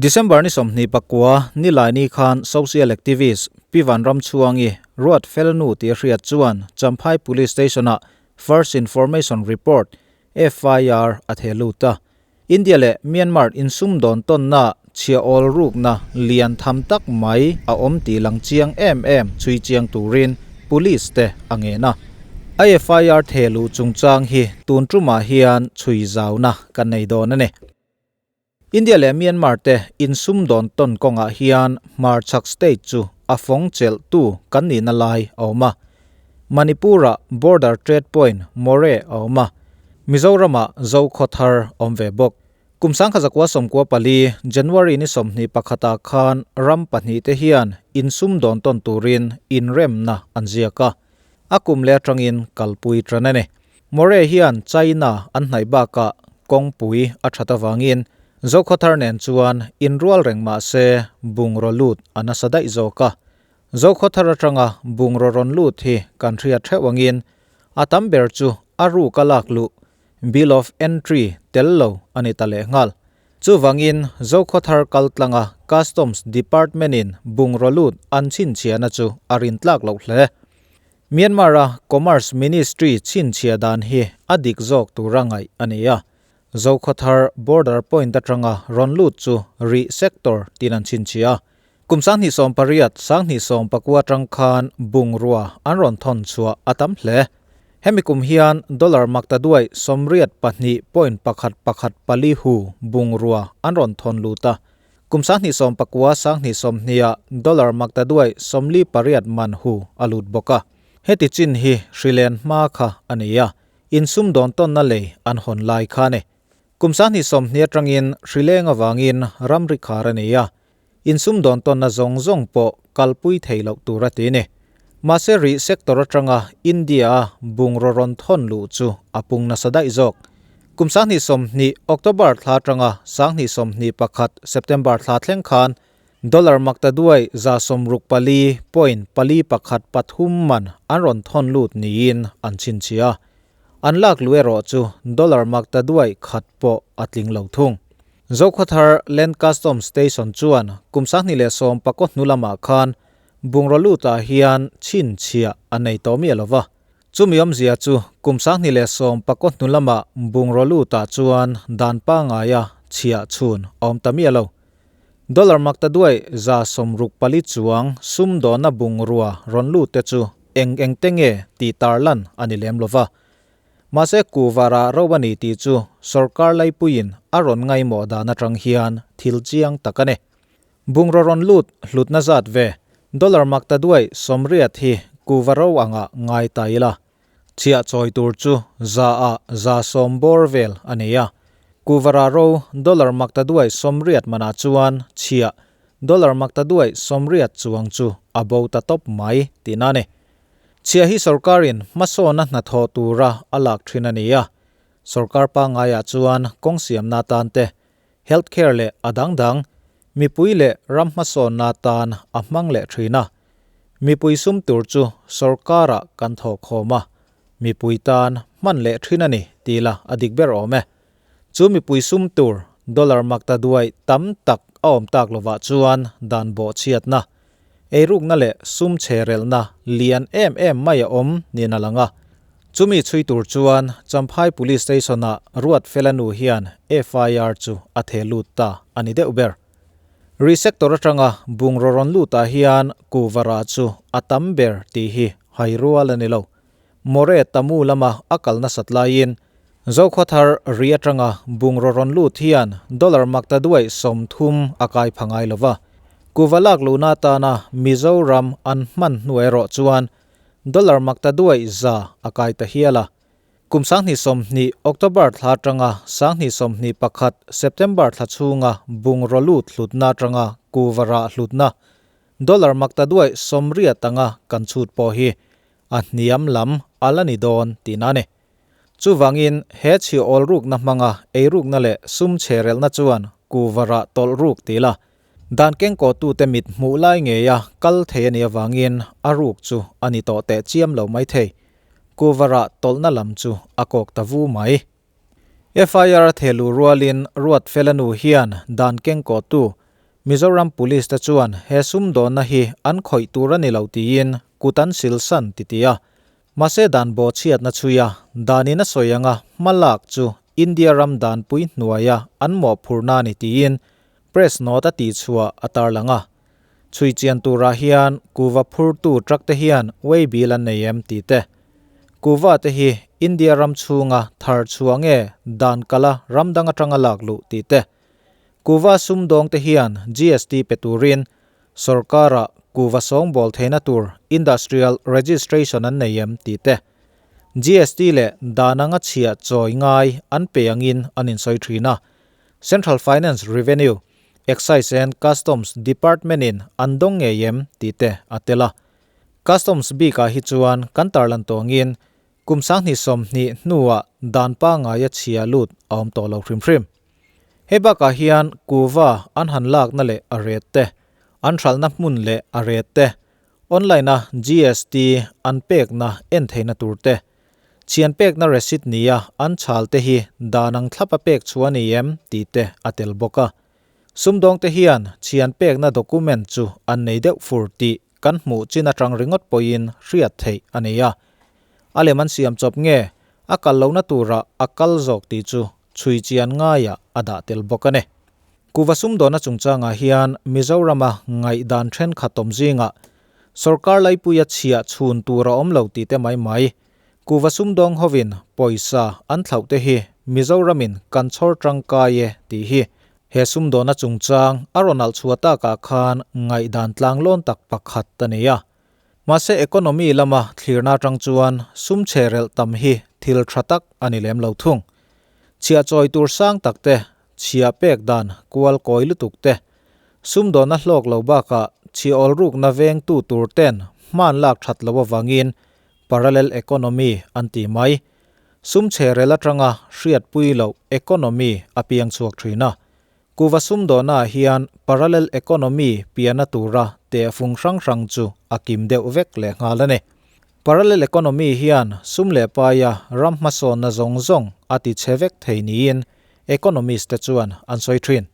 December ni 29 Nilaini khan social activist Pi Vanramchhuangi Ruatfelanu tih a hriat chuan Champhai Police Station-ah First Information Report, FIR, a theh lut a. India leh Myanmar insumdawn tawnna chhia awl rukna lian tham tak mai a awm tih lang chiang em em chhui chiang turin Police te a ngen a. A FIR theh luh chungchang hi tun tumah hian chhui zauna kan nei dawn a ni. India leh Myanmar te insumdawn tawn kawngah hian hmarchhak state chu a fawng chelhtu kan nihna lai a awm a. Manipur-ah Border Trade Point Moreh a awm a, Mizoram-ah Zokhawthar awm ve bawk. Kum 1994, January ni 21 ah khan ram pahnih te hian insumdawn tawn turin inremna an ziak a, a kum leh atangin kalpui tan a ni. Moreh hian China an hnaih bakah kawngpui a that avangin Zokhawthar nen chuan inrual reng mah se bungraw lut a nasa daih zawk a. Zokhawthar atanga bungraw rawn lut hi kan hriat theuh angin a tam ber chu a ruk a lak luh, bill of entry, tel lo a ni ta lehnghal. Chuvangin Zokhawthar kaltlanga Customs Department-in bungraw lut an chhinchhiahna chu a rintlak loh hle. Myanmar-a Commerce Ministry chhinchhiah dan hi a dik zawk tura ngaih a ni a. Zokhawthar Border Point atanga rawn lut chu Rih Sector tiin an chhinchhiah a. Kum 2008, 2019 atang khan bungrua an rawn thawn chhuah a tam hle. Hemi kum hian dollar maktaduai 82 point pakhat pakhat pali hu bungrua an rawn thawn lut a. Kum 2019, 2020 ah dollar maktaduai 48 man hu a lut bawk a. Heti chin hi hrilen hma kha a ni a, insumdawn tawnna lei an hawn lai kha a ni. Kum 2020 atangin hrileng avangin ramri khar a ni a, insumdawn tawnna zawng zawng pawh kalpui thei loh tur a ti ni. Mahse rih sector atanga India-a bungraw rawn thawn luh chu a pung nasa daih zawk. Kum 2020 October thla atanga 2021 September thla thleng khan dollar maktaduai 64 point pali pakhat pathum man an rawn thawn lut niin an chhinchhiah a. An lak luh erawh chu dollar maktaduai khat pawh a tling lo thung. Zokhawthar Land Customs Station chuan kum 2019 hnu lamah khan bungraw lutah hian chhinchhiah a nei tawh miah lo va. Chumi awmzia chu kum 2019 hnu lama bungraw lutah chuan dan pangaia chhiah chhun a awm ta miah lo. Dollar maktaduai 64 chuang sumdawna bungrua rawn lut te chu eng eng te nge tih tarlan a ni lem lo va. Mahse kuvarah ro a ni tih chu sorkar laipuiin a rawn ngaimawh dan atang hian thil chiang tak a ni. Bungraw rawn lut hlutna zat ve dollar maktaduai 80 hi kuva ro anga ngai ta ila. Chhiah chawi tur chu za ah 110 bawr vel a ni a. Kuvara ro dollar maktaduai 80 manah chuan chhiah dollar maktaduai 80 chuang chu a bo ta tawp mai tihna a ni. Chhiah hi sorkarin hmasawna hnathawh tura a lak thin a ni a. Sorkar pangaiah chuan kawng siamna atan te, health care leh a dang dang, mipui leh ram hmasawnna atan a hmang leh thin a. Mipui sum tur chu sorkarah kan thawh khawm a, mipui tan hman leh thin a ni tih la a dik ber awm e. Chu mipui sum tur dollar maktaduai tam tak a awm tak lovah chuan dan bawhchhiatna, eirukna leh sum chherelna lian em em mai a awm niin a lang a. Chumi chhui tur chuan Champhai Police Station-ah Ruatfela nu hian FIR chu a theh lut ta a ni deuh ber. Ri sector atanga bungraw rawn lutah hian kuhva chu a tam ber tih hi hai rual a ni lo. Moreh Tamu lama a kal nasat laiin Zokhawthar ri atanga bungraw rawn lut hian dollar maktaduai 30 a kai pha ngai lo va. Kuhva lak luhna atana Mizoram an hman hnu erawh chuan dollar maktaduai 100 a kai ta hial a. Kum 2020 October thla atanga 2021 September thla chhunga bungraw lut hlutna atanga kuhva rah hlutna dollar maktaduai 80 anga kan chhut pawh hi a hniam lam a la ni dawn tihna a ni. Chuvangin he chhi awl rukna hmanga eirukna leh sum chherelna chuan kuhva rah tawlh ruk tih la. Dan kengkawhtute mit hmuh lai ngeia kal thei a nih avangin a ruk chu a ni tawh teh chiam lo mai thei. Kuhva rah tawlhna lam chu a kawk ta vu mai. FIR a thehluh rualin Ruatfela nu hian dan kengkawhtu. Mizoram Police te chuan he sumdawnna hi an khawih tur a ni lo tiin kut an sil san ti ti a. Mahse dan bawhchhiatna chhuia danin a sawi anga hma lak chu India ram danpui hnuaia an mawhphurhna a ni tiin press note a tihchhuah a tarlang a. Chhui chian turah hian kuva phurtu truck te hian way bill an nei em tih te. Kuva te hi India ram chhunga thar chhuah nge dan kala ram dang atanga lak luh tih te. Kuva sumdawng te hian GST pe turin sorkara kuva sawngbawl theihna tur industrial registration an nei em tih te. GST leh dan anga chhiah chawi ngai an pe angin an insawi thin a. Central Finance Revenue Excise and Customs Department-in an dawng ngei em tih te a tel a. Customs bikah hi chuan kan tarlan tawngin kum 2020 hnuah dan pangngai a chhia lut a awm tawh lo hrim hrim. Hei bakah hian kuva an han lakna leh a ret te, an hralhna hmun leh a ret te, online-a GST an pekna en theihna tur te, Chhian pekna receipt nia an chhal te hi dan ang thlap a pek chhuah a ni em tih te a tel bawk a. Sumdawng te hian chhian pekna document chu an nei deuh fur tih kan hmuh chin atang ringawt pawhin hriat theih a ni a. A lem an siam chawp nge a kal lohna turah a kal zawk tih chu chhui chian ngaiah a dah tel bawk a ni. Kuva sumdawnna chungchangah hian Mizorama ngaihdan thenkhat awm zingah Sorkar laipuia chhiah chhun tur a awm lo tih te mai mai. Kuva sumdawng hovin pawisa an thlauh te hi Mizoramin kan chhawr tangkai e tih hi he sumdawnna chungchang a rawn alh chhuah takah khan ngaihdan tlanglawn tak pakhat a ni a. Mahse economy lama thlirna atang chuan sum chhe relh tam hi thil tha tak a ni lem lo thung. Chhiah chawi tur sang tak te, chhiah pek dan kual kawi lutuk te, Sumdawnna hlawk lo bakah chhiawl rukna vengtu tur ten hman lak that lo avangin parallel economy an ti mai. Sum chherel atanga hriatpui loh economy a piang chhuak thin a. Kuva sumdawnnaah hian parallel economy pianna tura tehfung hrang hrang chu a kim deuh vek lehnghal a ni. Parallel economy hian sum leh paia ram hmasawnna zawng zawng a ti chhe vek thei niin economist te chuan an sawi thin.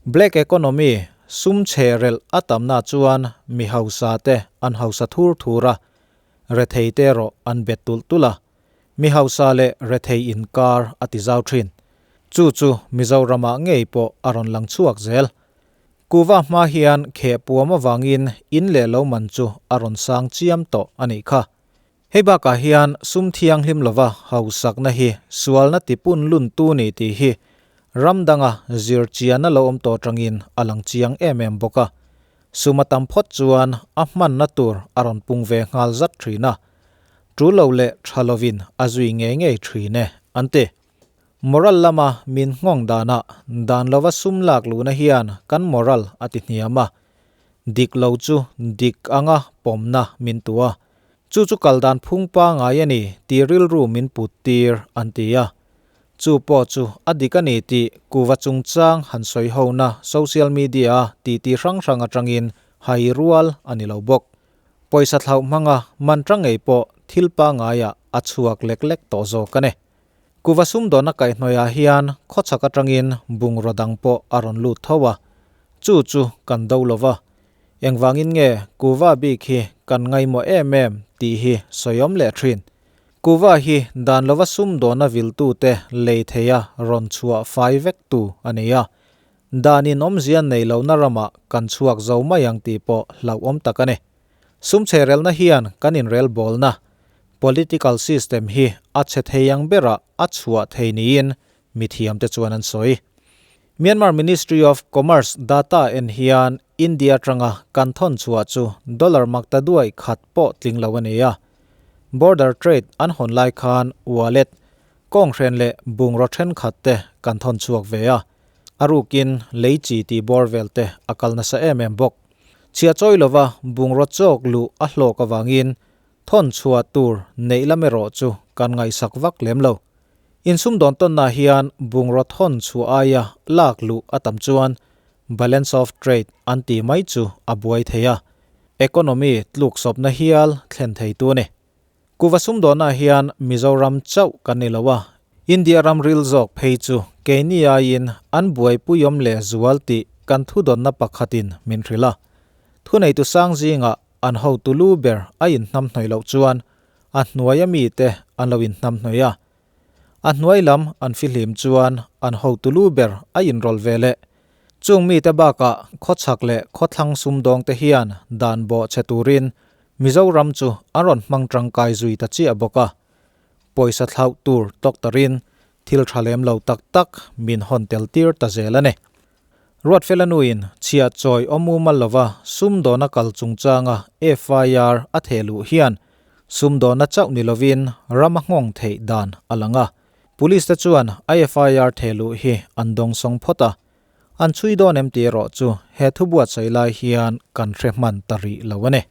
Black economy, sum chhe relh a tamna chuan mi hausa te an hausa thur thur a, rethei te erawh an bet tulh tulh a, mi hausa leh rethei inkar a ti zau thin. Chu chu Mizoramah ngei pawh a rawn lang chhuak zel. Kuva hma hian kheh puam avangin in leh lo man chu a rawn sang chiam tawh a nih kha. Hei bakah hian sum thianghlim lova hausakna hi sualna tipun lun tu ni tih hi ram danga zir chian a lo awm tawh tangin a lang chiang em em bawk a. Sum a tam phawt chuan a hmanna tur a rawn pung ve nghal zat thin a, tul lo leh tha lovin a zui ngei ngei thin e, an ti. Moral lama min nghawng danah dan lova sum lak luhna hian kan moral a ti hniam a, dik lo chu dik anga pawmna min tu a, Chu chu kal dan phung pangai a ni tih rilru min put tir an ti a. Chu pawh chu a dik a ni tih kuva chungchang han sawi hona social media a titi hrang hrang atangin hai rual a ni lo bawk. Pawisa thlauh hmanga man tang ngei pawh thil pangaiah a chhuak lek lek tawh zawk a ni. Kuva sumdawnna kaihhnawihah hian khawchhak atangin bungraw dang pawh a rawn lut tho a, chu chu kan do lo va. Engvangin nge kuva bik hi kan ngaihmawh em em tih hi sawiawm leh thin. Kuva hi dan lova sumdawnna viltute lei theia rawn chhuah fai vek tu a ni a, danin awmzia nei lohna ramah kan chhuak zo mai ang tih pawh hlauhawm tak a ni. Sum chherelna hian kan inrelbawlna, political system, hi a chhe thei ang berah a chhuah thei niin mithiamte chuan an sawi. Myanmar Ministry of Commerce data en hian India atanga kan thawn chhuah chu dollar makta duai khat pawh tling lo a ni a. Border trade an hawn lai khan wallet, kawnghren leh bungraw thenkhat te kan thawn chhuak ve a. A rukin lei chi tih bawr vel te a kal nasa em em bawk. Chhia chawi lova bungraw chawk luh a hlawk avangin thawn chhuah tur neih lam erawh chu kan ngaihsak vak lem lo. Insumdawn tawnna hian bungraw thawn chhuah aia lak luh a tam chuan balance of trade an tih mai chu a buai thei a, economy tluksawpna hial thlen thei tu a ni. Kuva sumdawnah hian Mizoram chauh kan ni lo a, India ram ril zawk phei chu keini aiin an buaipuiawm leh zual tih kan thudawnna pakhatin min hrilh a. Thuneitu sang zingah an hotu lu ber a inhnamhnawih loh chuan a hnuaia mite an lo inhnamhnawih a. A hnuai lam an fihlim chuan an hotu lu ber a inrawlh ve leh. Chung mite bakah khawchhak leh khawthlang sumdawngte hian dan bawh che turin Mizoram chu an rawn hmang tangkai zui ta chiah bawk a. Pawisa thlauh tur tawktarin thil tha lem lo tak tak min hawn tel tir ta zel a ni. Ruatfela nuin chhiah chawi awm mumal lova sumdawna kal chungchanga FIR a theh luh hian sumdawna chauh ni lovin ram a nghawng theih dan a lang a. Police te chuan a FIR theh luh hi an dawngsawng phawt a. An chhui dawn em tih erawh chu he thu buatsaih lai hian kan hre hman ta rih lo a ni.